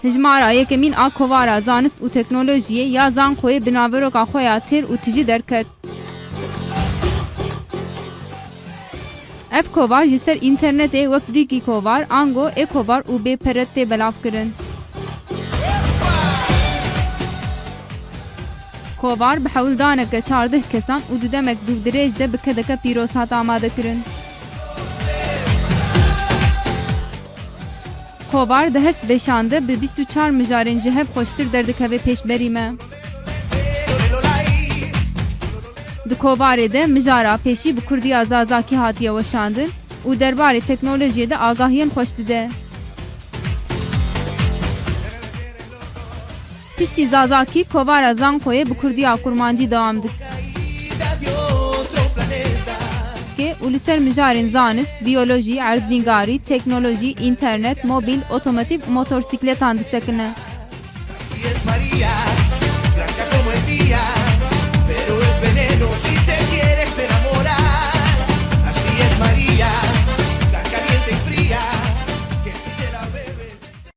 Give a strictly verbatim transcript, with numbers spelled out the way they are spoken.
Hijmara yekemîn a Kovara Zanist û Teknolojiyê ya Zankoyê bi naveroka xwe ya têr û tijî derket. Ev kovar ji ser înternetê wek Wikikovar, ango e-kovar û bê peret tê belavkirin. Kovar bi hewldaneke çardeh kesan û di demek dûrdirêj de bi kedeke pîroz hat amadekirin. Kovar di heşt beşan de bi bîst û çar mijarên ji hev xweştir derdikeve pêşberî me. Di kovarê de mijara pêşî bi kurdiya zazakî hatiye weşandin û derbarê teknolojiyê de agahiyên xweş dide. Piştî zazakî, kovara Zankoyê bi kurdiya kurmancî dewam dike û li ser mijarên zanist, biyolojî, erdnîgarî, teknolojî, înternet, mobîl, otomotiv û motorsîkletan disekine.